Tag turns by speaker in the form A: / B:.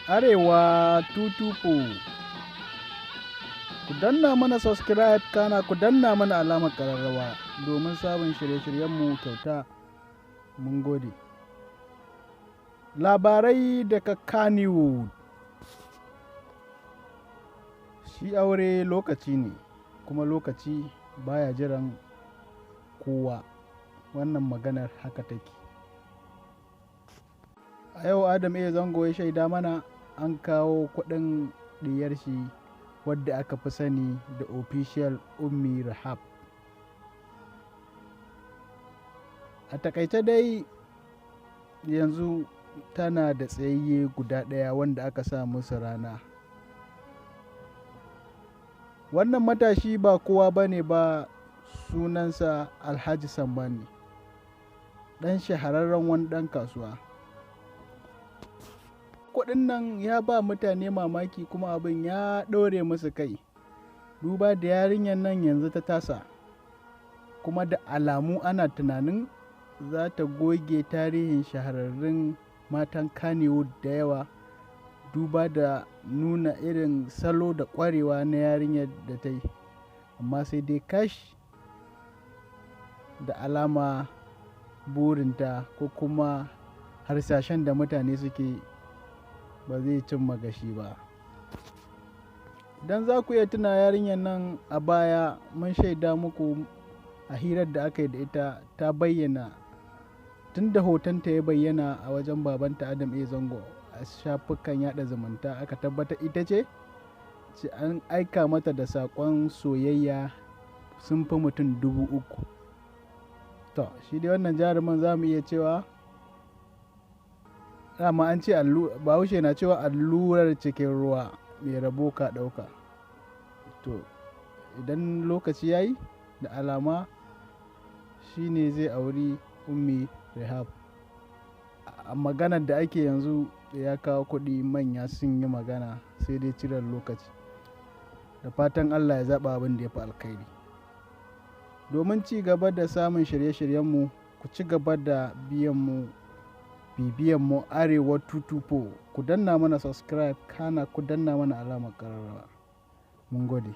A: Arewa 224. Ku danna mana subscribe, kana ku danna mana alamar ƙararrawa domin samun shirye-shiryenmu kyauta. Mun gode. Labarai daga Kannywood. Shi aure lokaci ne, kuma lokaci baya jiran kowa. Wannan maganar haka take. A yau Adam A. Zango ya shaida mana an kawo kuɗin ɗiyar shi wadda aka fi sani da Official Ummi Rahab. A takaice dai, yanzu tana da tsayayye guda ɗaya wanda aka sa musu rana. Wannan matashi ba kowa ba ne ba, sunansa Alhaji Sammani, ɗan shahararren wani ɗan kasuwa. Kuɗin nan ya ba mutane mamaki, kuma abin ya ɗore musu kai. Duba da yarinyar nan yanzu ta tasa, kuma da alamu ana tunanin za ta goge tarihin shahararrun matan Kannywood da yawa, duba da nuna irin salo da ƙwarewa na yarinyar da ta yi. Amma sai dai kash, da alama burinta ko kuma harsashen da mutane suke ba zai cimma gashi ba. Idan za ku iya tuna yarinyar nan, a baya mun shaida muku a hirar da aka yi da ita, ta bayyana tun da hotonta ya bayyana a wajen babanta Adam A. Zango a shafukan yada zumunta, aka tabbatar ita ce, an aika mata da saƙon soyayya sun fi mutum 3000. To, shi dai wannan jarumin, za mu iya cewa dama an ce, Bahaushe na cewa allurar cikin ruwa, mai rabo ka ɗauka. To, idan lokaci ya yi, da alama shi ne zai auri Ummi Rahab. A maganar da ake yanzu, ya kawo kuɗi, manya sun yi magana, sai dai ciran lokaci. Da fatan Allah ya zaɓa abin da ya fi alkhairi. Domin ci gaba da samun shirye-shiryenmu, ku ci gaba da biyan mu, bibiyan mu, Arewa 224. Ku danna mana subscribe, kana ku danna mana alamar ƙararrawa. Mun gode.